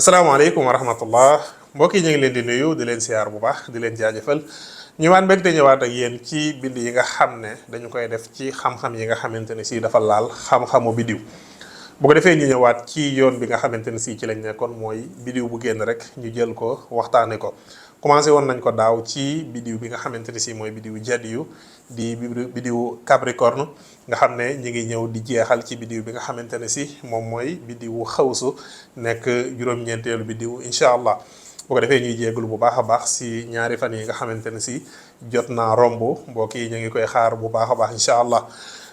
asalaamaaleykum wa rahmatullah mbokk yi ñu ngi leen di nuyu di leen siyaar bu baax di leen jaajëfal ñëwaat mbégte ñëwaat ak yéen ci bind yi nga xam ne dañu koy def ci xam-xam yi nga xamante ne si dafa laal xam-xamu bidiw bu ko defee ñu ñëwaat ci yoon bi nga xamante ne si ci lañ nekkoon mooy bidiw bu génn rek ñu jël ko waxtaane ko commencé woon nañ ko daaw ci bidiw bi nga xamante ne si mooy bidiw jadiyu di bidiw capricorne nga xam ne ñi ngi ñëw di jeexal ci bidiw bi nga xamante ne si moom mooy bidiwu xawsu nekk juróom-ñeenteelu bidiw incha allah bu ko defee ñuy jégalu bu baax a baax si ñaari fan yi nga xamante ne si jot naa romb mbokk yi ñu ngi koy xaar bu baax a baax incha allah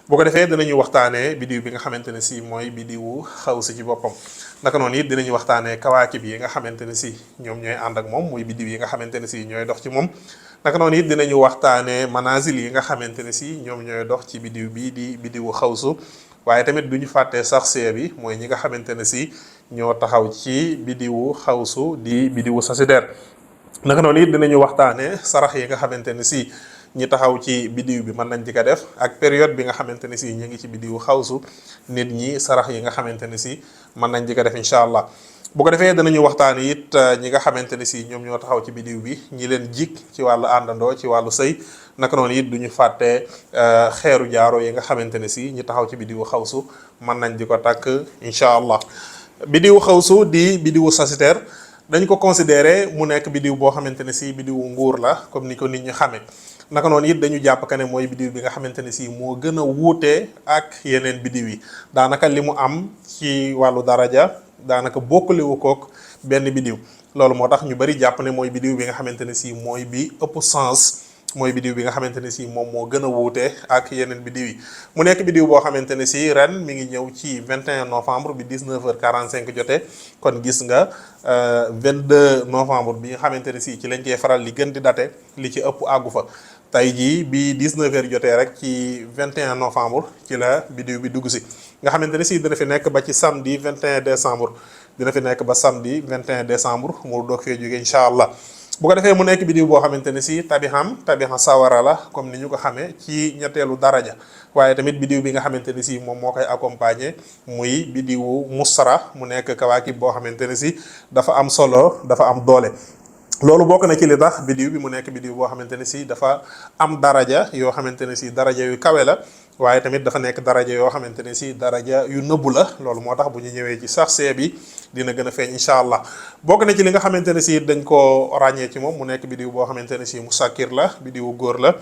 bu ko defee dinañu waxtaanee bidiw bi nga xamante ne si mooy bidiwu xawsu ci boppam naka noonu it dinañu waxtaanee kawaakib yi nga xamante ne si ñoom ñooy ànd ak moom muy bidiw yi nga xamante ne si ñooy dox ci moom naka noonu it dinañu waxtaanee manazil yi nga xamante ne si ñoom ñooy dox ci bidiw bii di bidiwu xawsu waaye tamit duñu fàttee sax see bi mooy ñi nga xamante ne si ñoo taxaw ci bidiwu xawsu di bidiwu sasideer naka noonu it dinañu waxtaanee sarax yi nga xamante ne si ñi taxaw ci bidiw bi mën nañ ci ko def ak période bi nga xamante ne si ñu ngi ci bidiwu xawsu nit ñi sarax yi nga xamante ne si mën nañ ci ko def incha allah bu ko defee danañu waxtaan it ñi nga xamante ne si ñoom ñoo taxaw ci bidiw bi ñi leen jik ci wàllu àndandoo ci wàllu sëy naka noonu it duñu fàtte xeeru jaaro yi nga xamante ne si ñi taxaw ci bidiwu xawsu mën nañ di ko takk incha allah bidiwu xawsu di bidiwu sagittaire dañ ko considéré mu nekk bidiw boo xamante ne si bidiwu nguur la comme ni ko nit ñi xamee naka noonu it dañu jàpp que ne mooy bidiw bi nga xamante ne si moo gën a wuute ak yeneen bidiw yi daanaka li mu am ci wàllu daraja daanaka bokkalewu kook benn bidiw loolu moo tax ñu bari jàpp ne mooy bidiw bi nga xamante ne si mooy bi ëpp sens mooy bidiw bi nga xamante ne si moom moo gën a wuute ak yeneen bidiw yi mu nekk bidiw boo xamante ne si ren mi ngi ñëw ci 21 novembre bi 19h45 jotee kon gis nga 22 novembre bi nga xamante ne si ci lañ koy faral di gën di date li ci ëpp àggu fa tey jii bi 19h jotee rek ci 21 novembre ci la bidiw bi dugg si nga xamante ne si dina fi nekk ba ci samedi 21 décembre dina fi nekk ba samedi 21 décembre mu doog fee jóge incha allah bu ko defee mu nekk bidiw boo xamante ne si tabixa sawara la comme ni ñu ko xamee ci ñetteelu daraja waaye tamit bidiw bi nga xamante ne si moom moo koy accompagner muy bidiwu musra mu nekk kawaakib boo xamante ne si dafa am solo dafa am doole loolu bokk na ci li tax bidiw bi mu nekk bidiw boo xamante ne si dafa am daraja yoo xamante ne si daraja yu kawe la waaye tamit dafa nekk daraja yoo xamante ne si daraja yu nëbbu la loolu moo tax bu ñu ñëwee ci sax see bi dina gën a feeñ incha allah bokk na ci li nga xamante ne si dañ koo ràññee ci moom mu nekk bidiw boo xamante ne si musakir la bidiwu góor la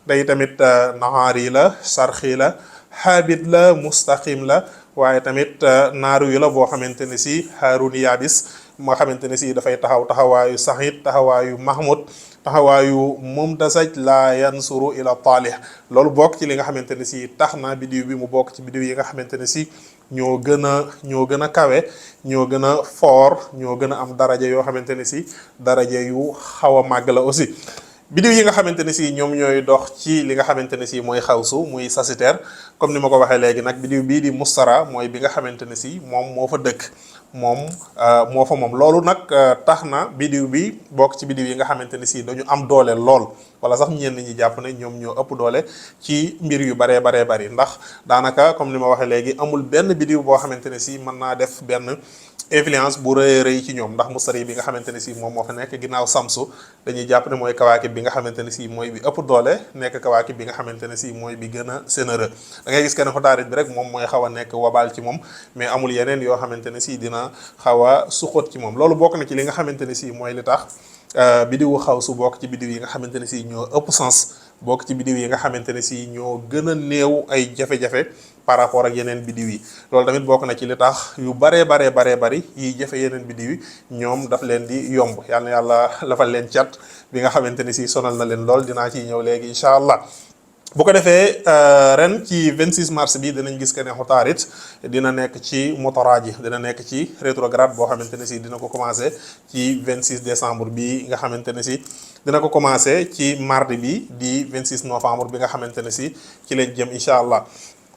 day tamit nahaari la sarxi la xaabit la mustaqim la waaye tamit naaru yu la boo xamante ne si haaruni yaabis moo xamante ne si dafay taxawaayu saxit taxawaayu mahmud taxawaayu mumtasaj la yansuru ila taalih loolu bokk ci li nga xamante ne si tax na bidiw bi mu bokk ci bidiw yi nga xamante ne si ñoo gën a kawe ñoo gën a fort ñoo gën a am daraja yoo xamante ne si daraja yu xaw a màgg la aussi bidiw yi nga xamante ne si ñoom ñooy dox ci li nga xamante ne si mooy xawsu muy sagittaire comme ni ma ko waxee léegi nag bidiw bii di mustara mooy bi nga xamante ne si moom moo fa dëkk moom moo fa moom loolu nag tax na bidiw bi bokk ci bidiw yi nga xamante ne si dañu am doole lool wala sax ñenn ñi jàpp ne ñoom ñoo ëpp doole ci mbir yu baree bari ndax daanaka comme ni ma waxee léegi amul benn bidiw boo xamante ne si mën naa def benn influence bu rëy ci ñoom ndax mustari bi nga xamante ne si moom moo fa nekk ginnaaw samsu dañuy jàpp ne mooy kawaakib bi nga xamante ne si mooy bi ëpp doole nekk kawaakib bi nga xamante ne si mooy bi gën a généreux da ngay gis kenn xotaarit bi rek moom mooy xaw a nekk wabaal ci moom mais amul yeneen yoo xamante ne si dina xaw a suqat ci moom loolu bokk na ci li nga xamante ne si mooy li tax bidiwu xawsu bokk ci bidiw yi nga xamante ne si ñoo ëpp sens bokk ci bidiw yi nga xamante ne si ñoo gën a néew ay jafe-jafe par rapport ak yeneen bidiw yi loolu tamit bokk na ci li tax yu baree bari yiy jafe yeneen bidiw yi ñoom daf leen di yomb yal na yàlla lafal leen cat bi nga xamante ne si sonal na leen lool dinaa ciy ñëw léegi incha allah bu ko defee ren ci 26 mars bi dinañ gis que ne xutaarit dina nekk ci motoraaji dina nekk ci rétrograde boo xamante ne si dina ko commencé ci 26 décembre bi nga xamante ne si dina ko commencé ci mardi bi di 26 novembre bi nga xamante ne si ci lañ jëm incha allah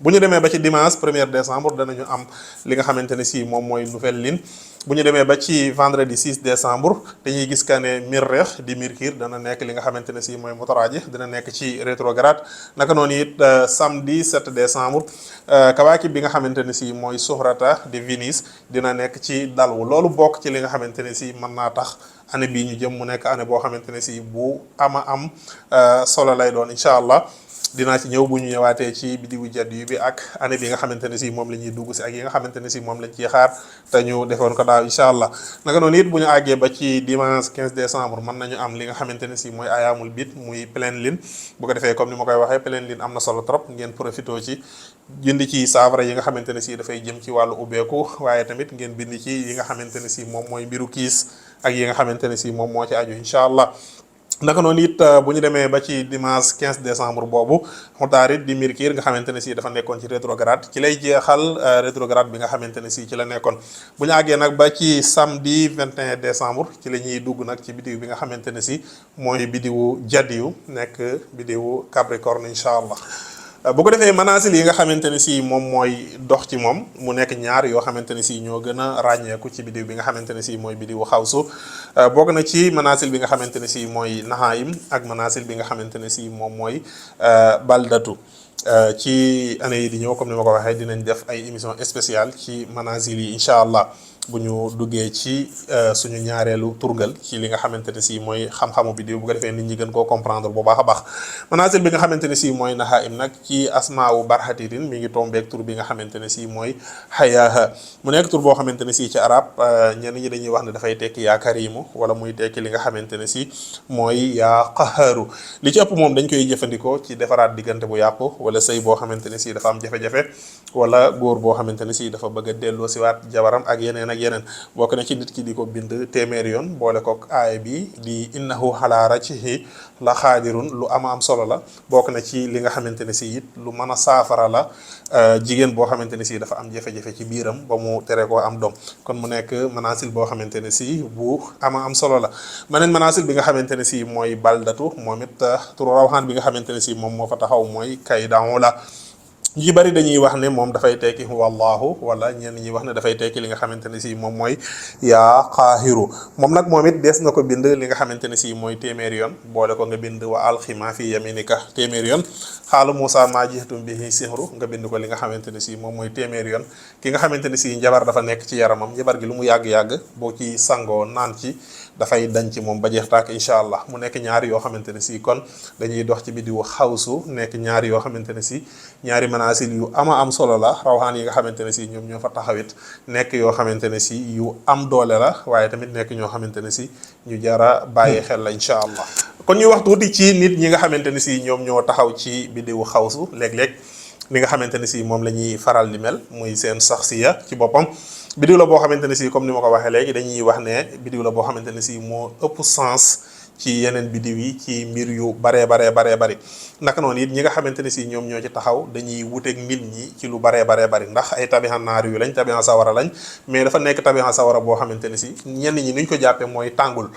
bu ñu demee ba ci dimanche 1er décembre danañu am li nga xamante ne si moom mooy nouvelle lune. bu ñu demee ba ci vendredi 6 décembre dañuy gis que ne Miriix di Mercure dana nekk li nga xamante ne si mooy mutaraaji dina nekk ci rétrograde naka noonu it samedi 7 décembre kawaakib bi nga xamante ne si mooy Suhrata di Vénus dina nekk ci dalwu loolu bokk ci li nga xamante ne si mën naa tax année bii ñu jëm mu nekk année boo xamante ne si bu am solo lay doon incha allah. dinaa ci ñëw bu ñu ñëwaatee ci biddiwu jaddu bi ak année bi nga xamante ne si moom la ñuy dugg si ak yi nga xamante ne si moom lañ ciy xaar te ñu defoon ko daaw incha allah naka noonu it bu ñu àggee ba ci dimanche 15 décembre mën nañu am li nga xamante ne si mooy ayaamul bit muy pleine lune bu ko defee comme ni ma koy waxee pleine lune am na solo trop ngeen profité ci jënd ci saafara yi nga xamante ne si dafay jëm ci wàllu ubbeeku waaye tamit ngeen bind ci yi nga xamante ne si moom mooy mbiru kiis ak yi nga xamante ne si moom moo ci aju incha allah. naka noonu it bu ñu demee ba ci dimanche 15 décembre boobu Utaarid di Mercure nga xamante ne si dafa nekkoon ci rétrograde ci lay jeexal rétrograde bi nga xamante ne si ci la nekkoon bu ñu àggee nag ba ci samedi 21 décembre ci la ñuy dugg nag ci biddiw bi nga xamante ne si mooy biddiwu jaddiyu nekk biddiwu Capricorne incha allah. bu ko defee manaasil yi nga xamante ne si moom mooy dox ci moom mu nekk ñaar yoo xamante ne si ñoo gën a ràññeeku ci biddiw bi nga xamante ne si mooy biddiwu xawsu bokk na ci manaasil bi nga xamante ne si mooy naxaayim ak manaasil bi nga xamante ne si moom mooy baldatu ci année yi di ñëw comme ni ma ko waxee dinañ def ay émission spéciale ci manaasil yi incha allah bu ñu duggee ci suñu ñaareelu turgal ci li nga xamante ne si mooy xam-xamu biddiw bu ko defee nit ñi gën koo comprendre bu baax a baax manaasil bi nga xamante ne si mooy naxaayim nag ci asmaawu barxatirin mi ngi tombeek tur bi nga xamante ne si mooy xayaaha mu nekk tur boo xamante ne si ci arab ñenn ñi dañuy wax ne dafay tekki yaa karimu wala muy tekki li nga xamante ne si mooy yaa qaharu li ci ëpp moom dañ koy jëfandikoo ci defaraat diggante bu yàqu wala sëy boo xamante ne si dafa am jafe-jafe wala góor boo xamante ne si dafa bëgg a delloo siwaat jabaram ak yeneen ak yeneen bokk na ci nit ki di ko bind téeméer yoon boole kook aaya bi di innahu ala raj'ihi la xaadirun lu am solo la bokk na ci li nga xamante ne si it lu mën a saafara la jigéen boo xamante ne si dafa am jafe-jafe ci biiram ba mu tere koo am doom kon mu nekk manaasil boo xamante ne si bu am solo la beneen manaasil bi nga xamante ne si mooy baldatu moom it turu rawxaan bi nga xamante ne si moom moo fa taxaw mooy kaydahu la ñi bari dañuy wax ne moom dafay tekki wallahu wala ñenn ñi wax ne dafay tekki li nga xamante ne si moom mooy yaa qaahiru moom nag moom it dees na ko bind li nga xamante ne si mooy téeméeri yoon boole ko nga bind wa alxima fi yaminika téeméeri yoon xaalu Moussa maa jihatum bihi sihru nga bind ko li nga xamante ne si moom mooy téeméeri yoon ki nga xamante ne si njabar dafa nekk ci yaramam njabar gi lu mu yàgg-yàgg boo ci sangoo naan ci dafay dañ ci moom ba jeex tàkk incha allah mu nekk ñaari yoo xamante ne si kon dañuy dox ci biddiwu xawsu nekk ñaari yoo xamante ne si ñaari manaasil yu am solo la rawxaan yi nga xamante ne si ñoom ñoo fa taxawit nekk yoo xamante ne si yu am doole la waaye tamit nekk ñoo xamante ne si ñu jara bàyyi xel la incha allah kon ñu wax tuuti ci nit ñi nga xamante ne si ñoom ñoo taxaw ci biddiwu xawsu léeg-léeg li nga xamante ne si moom la ñuy faral di mel muy seen saxsiya ci boppam biddiw la boo xamante ne si comme ni ma ko waxee léegi dañuy wax ne biddiw la boo xamante ne si moo ëpp sens ci yeneen biddiw yi ci mbir yu baree bari naka noonu it ñi nga xamante ne si ñoom ñoo ci taxaw dañuy wuteeg nit ñi ci lu baree bari ndax ay tabixa naar yu lañ tabixa sawara lañ mais dafa nekk tabixa sawara boo xamante ne si ñenn ñi nuñ ko jàppee mooy tàngul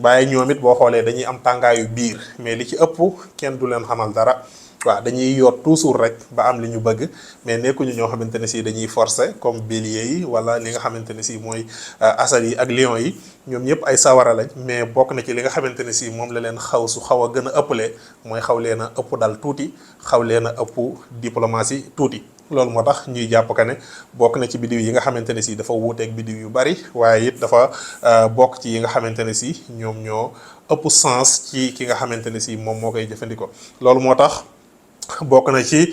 waaye ñoom it boo xoolee dañuy am tàngaayu biir mais li ci ëpp kenn du leen xamal dara waaw dañuy yor toujours rek ba am li ñu bëgg mais nekkuñu ñoo xamante ne si dañuy forcer comme bélier yi wala li nga xamante ne si mooy asal yi ak lion yi ñoom ñëpp ay sawara lañ mais bokk na ci li nga xamante ne si moom la leen xaw a gën a ëppale mooy xaw leen a ëpp dal tuuti xaw leen a ëpp diplomatie tuuti loolu moo tax ñuy jàpp ka ne bokk na ci biddiw yi nga xamante ne si dafa wuuteeg biddiw yu bari waaye it dafa bokk ci yi nga xamante ne si ñoom ñoo ëpp sens ci ki nga xamante ne si moom moo koy jëfandikoo loolu moo tax bokk na ci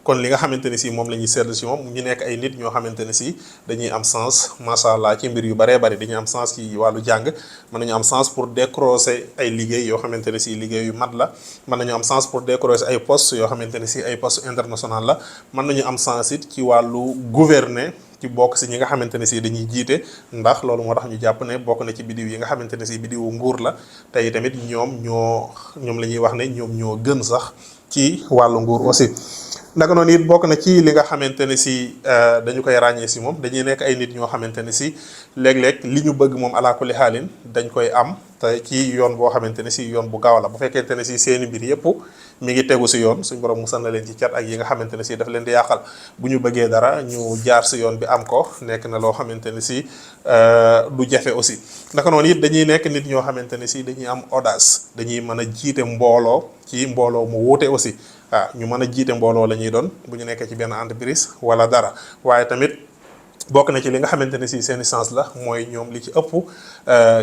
kon li nga xamante ne si moom la ñuy seetlu si moom ñu nekk ay nit ñoo xamante ne si dañuy am sens macha allah ci mbir yu baree bari dañuy am sens ci wàllu jàng mën nañu am sens pour décrocher ay liggéey yoo xamante ne si liggéey yu mat la mën nañu am sens pour décrocher ay postes yoo xamante ne si ay postes international la mën nañu am sens it ci wàllu gouverner ci bokk si ñi nga xamante ne si dañuy jiite ndax loolu moo tax ñu jàpp ne bokk na ci biddiw yi nga xamante ne si biddiwu nguur la tey tamit ñoom la ñuy wax ne ñoom ñoo gën sax ci wàllu nguur aussi naka noonu it bokk na ci li nga xamante ne si dañu koy ràññee si moom dañuy nekk ay nit ñoo xamante ne si léeg-léeg li ñu bëgg moom ala kulli xaalin dañ koy am te ci yoon boo xamante ne si yoon bu gaaw la bu fekkente ne si seeni mbir yëpp mi ngi tegu si yoon suñ borom musal na leen ci cat ak yi nga xamante ne si daf leen di yàqal bu ñu bëggee dara ñu jaar si yoon bi am ko nekk na loo xamante ne si du jafe aussi naka noonu it dañuy nekk nit ñoo xamante ne si dañuy am audace dañuy mën a jiite mbooloo ci mbooloo mu wuute aussi waaw ñu mën a jiite mbooloo la ñuy doon bu ñu nekkee ci benn entreprise wala dara waaye tamit bokk na ci li nga xamante ne si seen sens la mooy ñoom li ci ëpp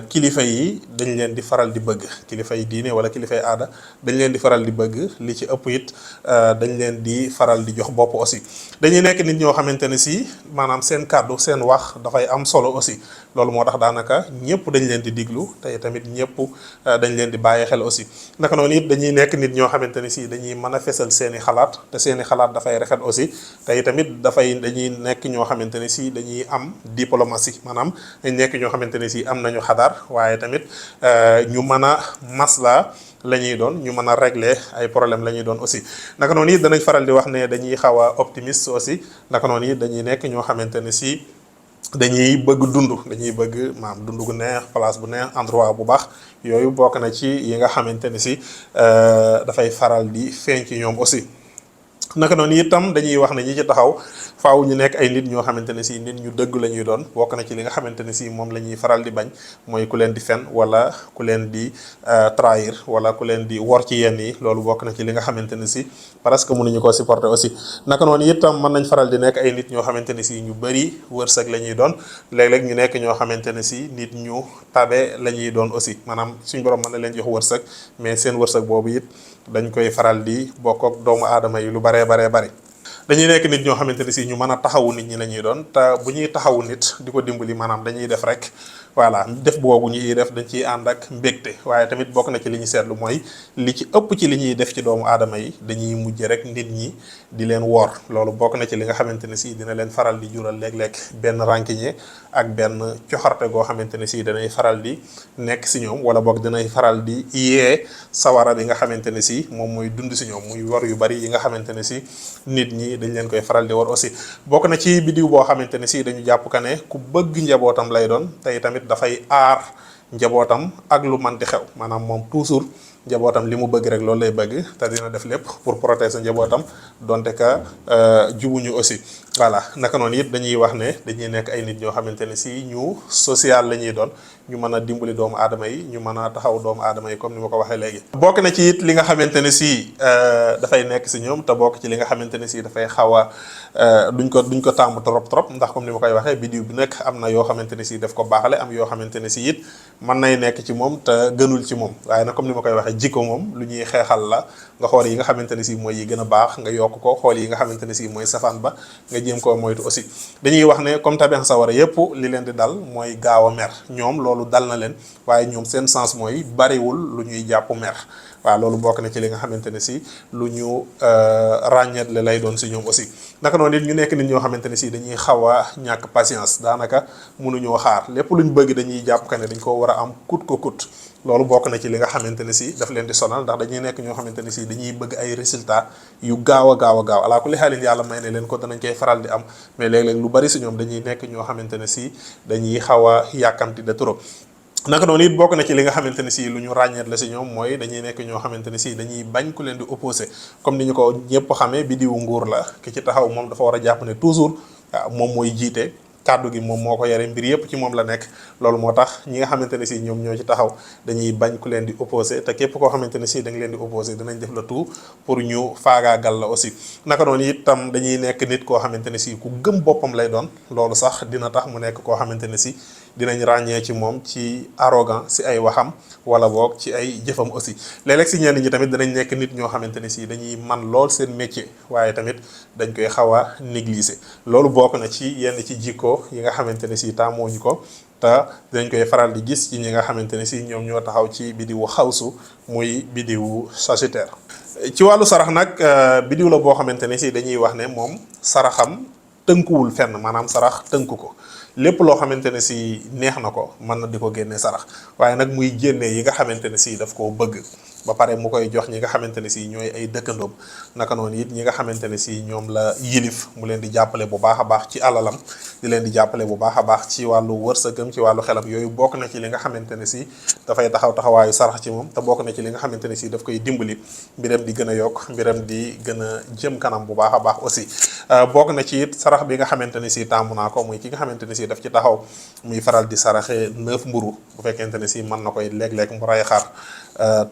kilifa yi dañ leen di faral di bëgg kilifa yi diine wala kilifa yi aada dañ leen di faral di bëgg li ci ëpp it dañ leen di faral di jox bopp aussi dañuy nekk nit ñoo xamante ne si maanaam seen kàddu seen wax dafay am solo aussi loolu moo tax daanaka ñëpp dañ leen di diglu te tamit ñëpp dañ leen di bàyyi xel aussi naka noonu it dañuy nekk nit ñoo xamante ne si dañuy mën a fesal seeni xalaat te seeni xalaat dafay rafet aussi te tamit dañuy nekk ñoo xamante ne si dañuy am diplomatie maanaam dañ nekk ñoo xamante ne si am nañu xadar waaye tamit ñu mën a masla la ñuy doon ñu mën a régler ay problème la ñuy doon aussi naka noonu it danañ faral di wax ne dañuy xaw a optimiste aussi naka noonu it dañuy nekk ñoo xamante ne si dañuy bëgg dañuy bëgg maam dund gu neex place bu neex endroit bu baax yooyu bokk na ci yi nga xamante ne si dafay faral di feeñ ci ñoom aussi naka noonu itam dañuy wax ne ñi ci taxaw faaw ñu nekk ay nit ñoo xamante ne si nit ñu dëgg la ñuy doon bokk na ci li nga xamante ne si moom la ñuy faral di bañ mooy ku leen di fen wala ku leen di trahir wala ku leen di wor ci yenn yi loolu bokk na ci li nga xamante ne si parce que mënuñu koo supporter aussi naka noonu itam mën nañ faral di nekk ay nit ñoo xamante ne si ñu bëri wërsëg la ñuy doon léeg-léeg ñu nekk ñoo xamante ne si nit ñu tabe la ñuy doon aussi maanaam suñ borom mën na leen jox wërsëg mais seen wërsëg boobu it dañ koy faral di bokk ak doomu aadama yi lu baree bari dañuy nekk nit ñoo xamante ne si ñu mën a taxawu nit ñi la ñuy doon te bu ñuy taxawu nit di ko dimbali maanaam dañuy def rek voilà def boobu ñuy def dañ ciy ànd ak mbégte waaye tamit bokk na ci li ñu seetlu mooy li ci ëpp ci li ñuy def ci doomu aadama yi dañuy mujj rek nit ñi di leen woor loolu bokk na ci li nga xamante ne si dina leen faral di jural léeg-léeg benn rancunier ak benn coxarte goo xamante ne si danay faral di nekk si ñoom wala boog danay faral di yee sawara bi nga xamante ne si moom mooy dund si ñoom muy wor yu bari yi nga xamante ne si nit ñi dañ leen koy faral di war aussi bokk na ci bidiw boo xamante ne si dañu jàpp ka ne ku bëgg njabootam lay doon tey tamit dafay aar njabootam ak lu manti xew maanaam moom toujours njabootam li mu bëgg rek loolu lay bëgg te dina def lépp pour protéger njabootam donte ka jubuñu aussi voilà naka noonu it dañuy wax ne dañuy nekk ay nit ñoo xamante ne si ñu social la ñuy doon ñu mën a dimbali doomu aadama yi ñu mën a taxaw doomu aadama yi comme ni ma ko waxee léegi bokk na ci it li nga xamante ne si dafay nekk si ñoom te bokk ci li nga xamante ne si dafay xaw a duñ ko tàmm trop ndax comme ni ma koy waxee bidiw bi nag am na yoo xamante ne si daf ko baaxale am yoo xamante ne si it mën nay nekk ci moom te gënul ci moom waaye nag comme ni ma koy waxee jikko moom lu ñuy xeexal la nga xool yi nga xamante ne si mooy yi gën a baax nga yokk ko xool yi nga xamante ne si mooy safaan ba nga jéem koo moytu aussi dañuy wax ne comme tabian sawara yépp li leen di dal mooy gaaw a mer ñoom loolu dal na leen waaye ñoom seen sens mooy bariwul lu ñuy jàpp mer waaw loolu bokk na ci li nga xamante ne si lu ñu ràññeetle lay doon si ñoom aussi naka noonu it ñu nekk nit ñoo xamante ne si dañuy xaw a ñàkk patience daanaka mënuñoo xaar lépp luñ bëgg dañuy jàpp ka ne dañ ko war a am kut ko kut loolu bokk na ci li nga xamante ne si daf leen di sonal ndax dañuy nekk ñoo xamante ne si dañuy bëgg ay résultats yu gaaw a gaaw alaa kulli xaalin yàlla may ne leen ko danañ koy faral di am mais léeg-léeg lu bari si ñoom dañuy nekk ñoo xamante ne si dañuy xaw a yàkkamti de trop naka noonu it bokk na ci li nga xamante ne si lu ñu ràññeet la si ñoom mooy dañuy nekk ñoo xamante ne si dañuy bañ ku leen di opposé comme ni ñu ko ñëpp xamee bidiwu nguur la ki ci taxaw moom dafa war a jàpp ne toujours moom mooy jiite kàddu gi moom moo ko yore mbir yëpp ci moom la nekk loolu moo tax ñi nga xamante ne si ñoom ñoo ci taxaw dañuy bañ ku leen di opposé te képp koo xamante ne si da nga leen di opposé dinañ def la tout pour ñu faagaagal la aussi naka noonu itam dañuy nekk nit koo xamante ne si ku gëm boppam lay doon loolu sax dina tax mu nekk koo xamante ne si dinañ ràññee ci moom ci arrogant si ay waxam wala boog ci ay jëfam aussi léeg-léeg si ñenn ñi tamit danañ nekk nit ñoo xamante ne si dañuy man lool seen métier waaye tamit dañ koy xaw a négliger loolu bokk na ci yenn ci jikko yi nga xamante ne si tàmmooñu ko te dañ koy faral di gis ci ñi nga xamante ne si ñoom ñoo taxaw ci bidiwu xawsu muy bidiwu Sagittaire ci wàllu sarax nag bidiw la boo xamante ne si dañuy wax ne moom saraxam tënkuwul fenn maanaam sarax tënku ko lépp loo xamante ne si neex na ko mën na di ko génne sarax waaye nag muy génne yi nga xamante ne si daf koo bëgg ba pare mu koy jox ñi nga xamante ne si ñooy ay dëkkandoom naka noonu it ñi nga xamante ne si ñoom la yilif mu leen di jàppale bu baax a baax ci alalam di leen di jàppale bu baax a baax ci wàllu wërsëgam ci wàllu xelam yooyu bokk na ci li nga xamante ne si dafay taxawaayu sarax ci moom te bokk na ci li nga xamante ne si daf koy dimbali mbiram di gën a yokk mbiram di gën a jëm kanam bu baax a baax aussi bokk na ci it sarax bi nga xamante ne si tàmm naa ko muy ki nga xamante ne si daf ci taxaw muy faral di saraxe 9 mburu bu fekkente ne si mën na koy léeg-léeg mu ray xar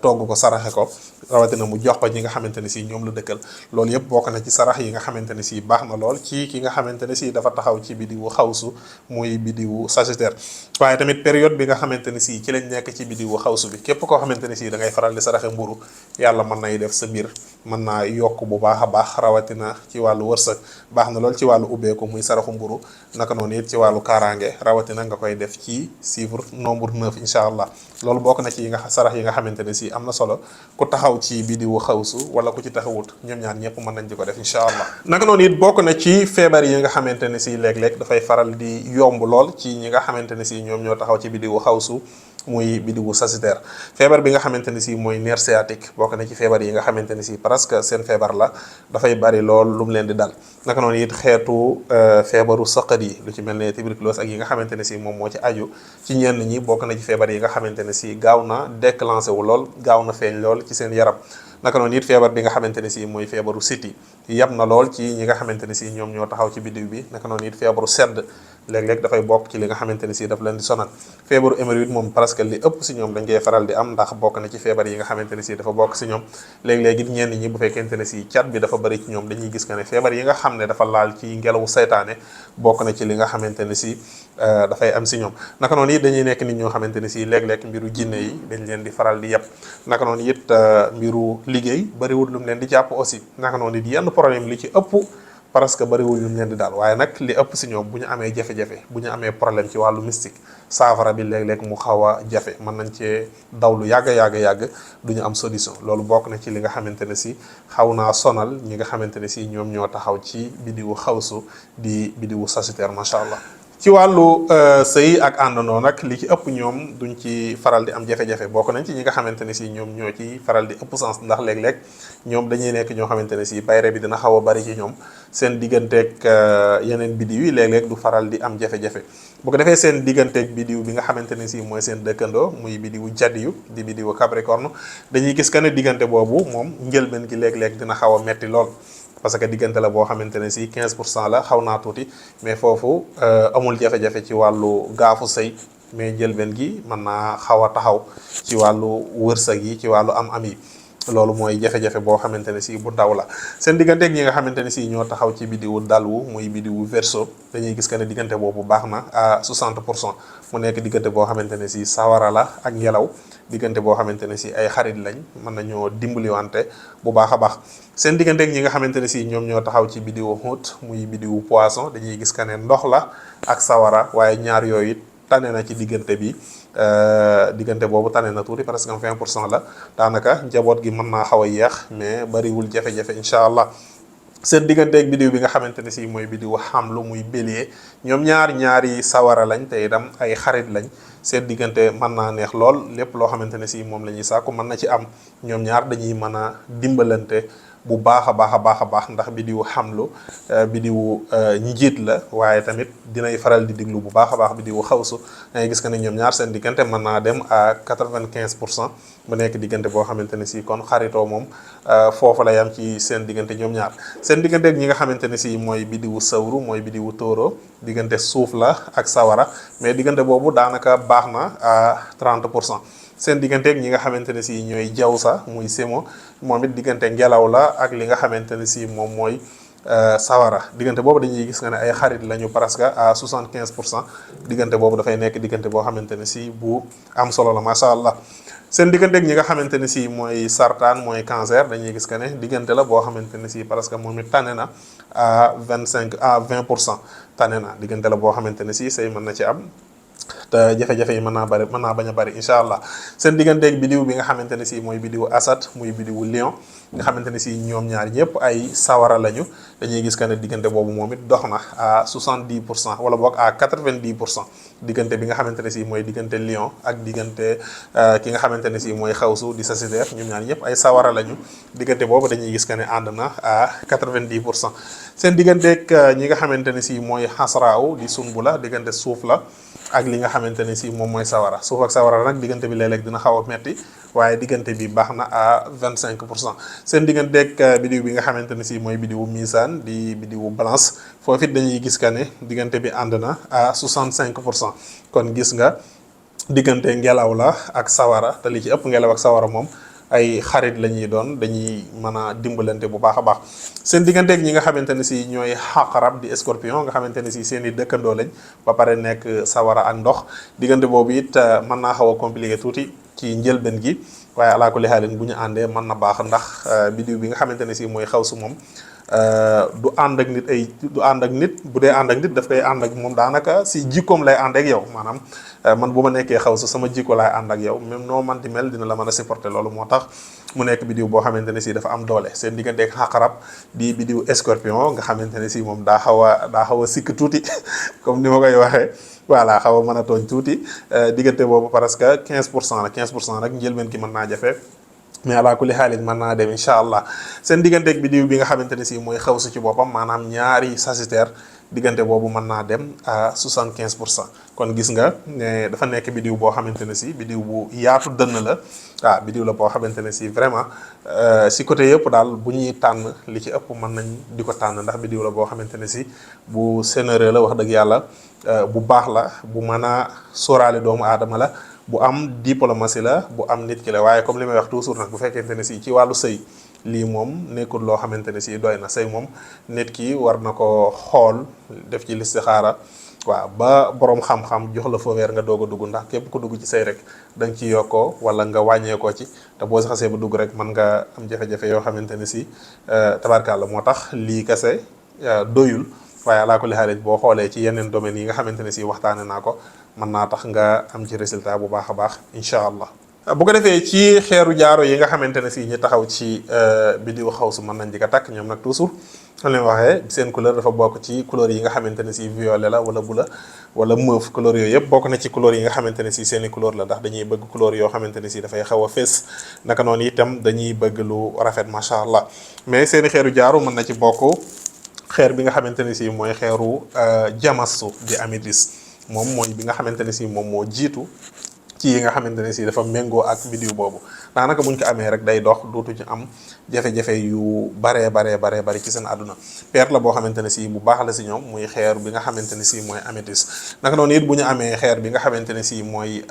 togg ko saraxe ko rawatina mu jox ko ñi nga xamante ne si ñoom la dëkkal loolu yëpp bokk na ci sarax yi nga xamante ne si baax na lool ci ki nga xamante ne si dafa taxaw ci bidiwu xawsu muy bidiwu sagittaire waaye tamit période bi nga xamante ne si ci lañ nekk ci bidiwu xawsu bi képp koo xamante ne si da ngay faral di saraxe mburu yàlla mën nay def sa mbir mën naa yokk bu baax a baax rawatina ci wàllu wërsëg baax na lool ci wàllu ubbeeku muy saraxu mburu naka noonu it ci wàllu kaaraange rawatina nga koy def ci chiffre nombre 9 incha allah loolu bokk na ci yi nga sarax yi nga xamante ne si am na solo ku taxaw ci bidiwu xawsu wala ku ci taxawut ñoom ñaar ñëpp mën nañ di ko def incha allah naka noonu it bokk na ci feebar yi nga xamante ne si léeg-léeg dafay faral di yomb lool ci ñi nga xamante ne si ñoom ñoo taxaw ci bidiwu xawsu muy bidiwu sagittaire feebar bi nga xamante ne si mooy nerf sciatique bokk na ci feebar yi nga xamante ne si presque seen feebar la dafay bari lool lu mu leen di dal naka noonu it xeetu feebaru saqat yi lu ci mel ne tuberculose ak yi nga xamante ne si moom moo ci aju ci ñenn ñi bokk na ci feebar yi nga xamante ne si gaaw na déclenché wu lool gaaw na feeñ lool ci seen yaram naka noonu it feebar bi nga xamante ne si mooy feebaru siti yab na lool ci ñi nga xamante ne si ñoom ñoo taxaw ci bidiw bi naka noonu it feebaru sedd léeg-léeg dafay bokk ci li nga xamante ne si daf leen di sonal feebaru hémorroïde moom presque li ëpp si ñoom dañ koy faral di am ndax bokk na ci feebar yi nga xamante ne si dafa bokk si ñoom léeg-léeg it ñenn ñi bu fekkente ne si cat bi dafa bëri ci ñoom dañuy gis que ne feebar yi nga xam ne dafa laal ci ngelawu saytaane bokk na ci li nga xamante ne si dafay am si ñoom naka noonu it dañuy nekk nit ñoo xamante ne si léeg-léeg mbiru jinne yi dañ leen di faral di yàpp naka noonu it mbiru liggéey bëriwul lu mu leen di jàpp aussi naka noonu it yenn problème li ci ëpp parce que bëriwul lu mu leen di daal waaye nag li ëpp si ñoom bu ñu amee jafe-jafe bu ñu amee problème ci wàllu mystique saafara bi léeg-léeg mu xaw a jafe mën nañ cee daw lu yàgg du ñu am solution loolu bokk na ci li nga xamante ne si xaw naa sonal ñi nga xamante ne si ñoom ñoo taxaw ci bidiwu xawsu di bidiwu sagittaire macha allah. ci wàllu sëy ak àndandoo nag li ci ëpp ñoom duñ ci faral di am jafe-jafe bokk nañ ci ñi nga xamante ne si ñoom ñoo ci faral di ëpp sens ndax léeg-léeg ñoom dañuy nekk ñoo xamante ne si bayre bi dina xaw a bari ci ñoom seen digganteeg yeneen bidiw yi léeg-léeg du faral di am jafe-jafe bu ko defee seen digganteeg bidiw bi nga xamante ne si mooy seen dëkkandoo muy bidiwu jadiyu di bidiwu capricorne dañuy gis que ne diggante boobu moom njëlbeen gi léeg-léeg dina xaw a metti lool parce que diggante la boo xamante ne si 15% la xaw naa tuuti mais foofu amul jafe-jafe ci wàllu gaafu sëy mais njëlbeen gi mën naa xaw a taxaw ci wàllu wërsëg yi ci wàllu am-am yi loolu mooy jafe-jafe boo xamante ne si bu ndaw la seen digganteeg ñi nga xamante ne si ñoo taxaw ci bidiwu dalwu muy bidiwu verseau dañuy gis que ne diggante boobu baax na à 60% mu nekk diggante boo xamante ne si sawara la ak ngelaw diggante boo xamante ne si ay xarit lañ mën nañoo dimbaliwante bu baax a baax seen digganteeg ñi nga xamante ne si ñoom ñoo taxaw ci bidiwu Houth muy bidiwu poisson dañuy gis que ne ndox la ak sawara waaye ñaar yooyu it tane na ci diggante bi diggante boobu tane na tuuti presque 20% la daanaka njaboot gi mën naa xaw a yeex mais bariwul jafe-jafe incha allah seen digganteeg bidiw bi nga xamante ne si mooy bidiwu xamlu muy bélier ñoom ñaari sawara lañ te itam ay xarit lañ seen diggante mën naa neex lool lépp loo xamante ne si moom la ñuy sàkku mën na ci am ñoom ñaar dañuy mën a dimbalante bu baax a baax ndax bidiwu xamlu bidiwu njiit la waaye tamit dinay faral di diglu bu baax a baax bidiwu xawsu dangay gis que ne ñoom ñaar seen diggante mën naa dem à 95% mu nekk diggante boo xamante ne si kon xaritoo moom foofu la yam ci seen diggante ñoom ñaar seen diggante ak ñi nga xamante ne si mooy bidiwu sawru mooy bidiwu tóoro diggante suuf la ak sawara mais diggante boobu daanaka baax na à 30%. seen digganteeg ñi nga xamante ne si ñooy jaw sa muy semo moom it diggante ngelaw la ak li nga xamante ne si moom mooy sawara diggante boobu dañuy gis nga ne ay xarit lañu presque à 75% diggante boobu dafay nekk diggante boo xamante ne si bu am solo la macha allah. seen digganteeg ñi nga xamante ne si mooy sartaan mooy cancer dañuy gis que ne diggante la boo xamante ne si presque moom it tane na à 20% tane na diggante la boo xamante ne si say mën na ci am. te jafe-jafe yi mën naa bañ a bari incha allah seen digganteeg bidiw bi nga xamante ne si mooy bidiwu asad muy bidiwu lion nga xamante ne si ñoom ñaar ñëpp ay sawara lañu dañuy gis que ne diggante boobu moom it dox na à 70% wala boog à 90% diggante bi nga xamante ne si mooy diggante lion ak diggante ki nga xamante ne si mooy xawsu di Sagittaire ñoom ñaar ñëpp ay sawara lañu diggante boobu dañuy gis que ne ànd na à 90%. seen digganteeg ñi nga xamante ne si mooy xasraaw di Sumbula diggante suuf la ak li nga xamante ne si moom mooy sawara suuf ak sawara nag diggante bi léeg-léeg dina xaw a metti waaye diggante bi baax na à 25%. seen digganteeg bidiw bi nga xamante ne si mooy bidiwu misaan di bidiwu balance foofu it dañuy gis que ne diggante bi ànd na à 65%. kon gis nga diggante ngelaw la ak sawara te li ci ëpp ngelaw ak sawara moom ay xarit la ñuy doon dañuy mën a dimbalante bu baax a baax. seen digganteeg ñi nga xamante ne si ñooy xaqarab di scorpion nga xamante ne si seen i dëkkandoo lañ ba pare nekk sawara ak ndox diggante boobu it mën naa xaw a compliqué tuuti ci njëlbeen gi waaye alaa kulli xaalin bu ñu àndee mën na baax ndax bidiw bi nga xamante ne si mooy xawsu moom du ànd ak nit du ànd ak nit bu dee ànd ak nit daf koy ànd ak moom daanaka si jikkoom lay ànd ak yow maanaam man bu ma nekkee xawsu sama jikko laay ànd ak yow même noo man di mel dina la mën a supporter loolu moo tax mu nekk bidiw boo xamante ne si dafa am doole seen digganteeg xaqarab di bidiw scorpion nga xamante ne si moom daa xaw a sikk tuuti comme ni ma koy waxee voilà xaw a mën a tooñ tuuti diggante boobu parce que 15% la 15% nag njëlbeen ki mën naa jafe mais alaa kulli xaalin mën naa dem incha allah seen digganteeg bidiw bi nga xamante ne si mooy xawsu ci boppam maanaam ñaari Sagittaire diggante boobu mën naa dem à 75%. kon gis nga ne dafa nekk bidiw boo xamante ne si bidiw bu yaatu dënn la waaw bidiw la boo xamante ne si vraiment si côté yëpp daal bu ñuy tànn li ci ëpp mën nañ di ko tànn ndax bidiw la boo xamante ne si bu sénéreux la wax dëgg yàlla bu baax la bu mën a sóoraale doomu aadama la bu am diplomatie la bu am nit ki la waaye comme li may wax toujours nag bu fekkente ne si ci wàllu sëy lii moom nekkul loo xamante ne si doy na sëy moom nit ki war na ko xool def ci listixaara waaw ba borom xam-xam jox la feu vert nga doog a dugg ndax képp ku dugg ci sëy rek da nga ci yokkoo wala nga wàññeekoo ci te boo si xasee ba dugg rek mën nga am jafe-jafe yoo xamante ne si tabarkàlla moo tax lii kese doyul waaye alaa kulli xaalis boo xoolee ci yeneen domaines yi nga xamante ne si waxtaane naa ko mën naa tax nga am ci résultat bu baax a baax incha allah. bu ko defee ci xeeru jaaro yi nga xamante ne si ñi taxaw ci bidiw xawsu mën nañ di ko takk ñoom nag toujours xam leen waxee seen couleur dafa bokk ci couleur yi nga xamante ne si violet la wala bleu wala mauve couleur yooyu yëpp bokk na ci couleur yi nga xamante ne si seeni couleur la ndax dañuy bëgg couleur yoo xamante ne si dafay xaw a fees naka noonu itam dañuy bëgg lu rafet macha allah mais seeni xeeru jaaro mën na ci bokk xeer bi nga xamante ne si mooy xeeru jamasu di améthyste moom mooy bi nga xamante ne si moom moo jiitu ci yi nga xamante ne si dafa méngoo ak bidiw boobu daanaka buñ ko amee rek day dox dootu ci am jafe-jafe yu bari ci seen àdduna peer la boo xamante ne si bu baax la si ñoom muy xeer bi nga xamante ne si mooy améthyste naka noonu it bu ñu amee xeer bi nga xamante ne si mooy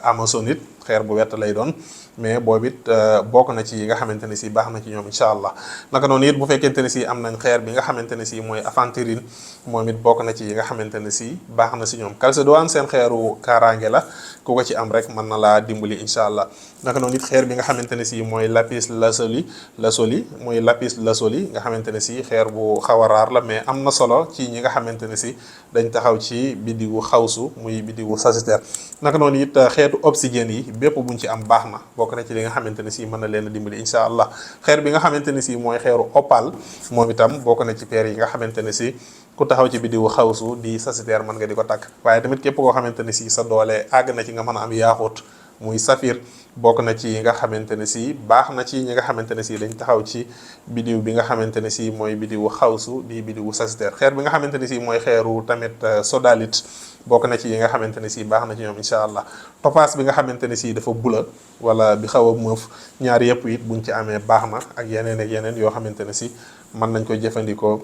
amazonite xeer bu wett lay doon mais boobu it bokk na ci yi nga xamante ne si baax na ci ñoom incha allah naka noonu it bu fekkente ne si am nañ xeer bi nga xamante ne si mooy aventurine moom it bokk na ci yi nga xamante ne si baax na si ñoom calcédoine seen xeeru kaaraange la ku ko ci am rek mën na laa dimbali incha allah naka noonu it xeer bi nga xamante ne si mooy lapis lazuli mooy lapis lazuli nga xamante ne si xeer bu xaw a raar la mais am na solo ci ñi nga xamante ne si dañ taxaw ci bidiwu xawsu muy bidiwu Sagittaire naka noonu it xeetu obsidienne yi bépp buñ ci am baax na bokk na ci li nga xamante ne si mën na leen a dimbali incha allah xeer bi nga xamante ne si mooy xeeru opal moom itam bokk na ci peer yi nga xamante ne si ku taxaw ci bidiwu xawsu di Sagittaire mën nga di ko takk waaye tamit képp koo xamante ne si sa doole àgg na ci nga mën a am yaaxut muy safir bokk na ci yi nga xamante ne si baax na ci ñi nga xamante ne si dañ taxaw ci bidiw bi nga xamante ne si mooy bidiwu xawsu di bidiwu Sagittaire xeer bi nga xamante ne si mooy xeeru tamit sodalite bokk na ci yi nga xamante ne si baax na ci ñoom incha allah topaz bi nga xamante ne si dafa bula wala bi xaw a mëf ñaar yëpp it buñ ci amee baax na ak yeneen yoo xamante ne si mën nañ ko jëfandikoo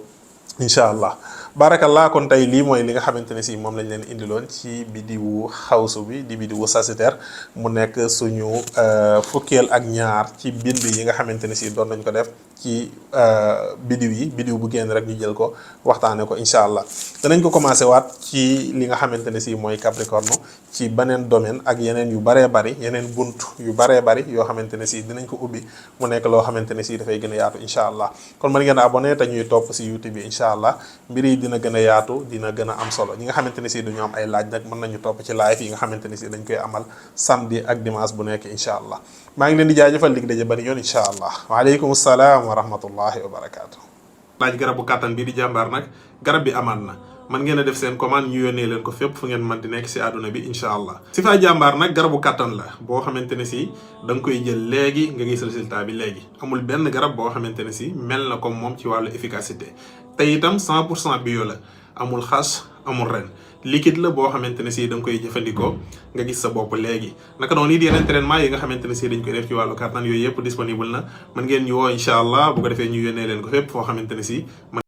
incha allah barakallah kon tey lii mooy li nga xamante ne si moom lañ leen indiloon ci bidiwu xawsu bi di bidiwu Sagittaire mu nekk suñu fukkeel ak ñaar ci bind yi nga xamante ne si doon nañ ko def ci bidiw bu génn rek ñu jël ko waxtaane ko incha allah danañ ko commencé waat ci li nga xamante ne si mooy Capricorne ci beneen domaine ak yeneen yu baree bari yeneen bunt yu baree bari yoo xamante ne si dinañ ko ubbi mu nekk loo xamante ne si dafay gën a yaatu incha allah kon mën ngeen a abonné te ñuy topp si YouTube bi incha allah mbir yi dina gën a yaatu dina gën a am solo ñi nga xamante ne si duñu am ay laaj nag mën nañu topp ci live yi nga xamante ne si dañ koy amal samedi ak dimanche bu nekk incha allah maa ngi leen di jaajëfal dig daje bari yoon incha allah waaleykum salaam wa rahmatullahi wa barakaatu. laaj garabu kàttan bi di jàmbaar nag garab bi amaat na man ngeen a def seen commande ñu yónnee leen ko fépp fu ngeen mën di nekk si àdduna bi incha allah. Sifa jàmbaar nag garabu kàttan la boo xamante ne si da nga koy jël léegi nga gis résultat bi léegi amul benn garab boo xamante ne si mel na comme moom ci wàllu efficacité te itam 100% bio la amul xas amul ren liquide la boo xamante ne si da nga koy jëfandikoo nga gis sa bopp léegi naka noonu it yeneen traitement yi nga xamante ne si dañ koy def ci wàllu kàttan yooyu yëpp disponible na mën ngeen ñu woo incha allah bu ko defee ñu yónnee leen ko fépp foo xamante ne si mën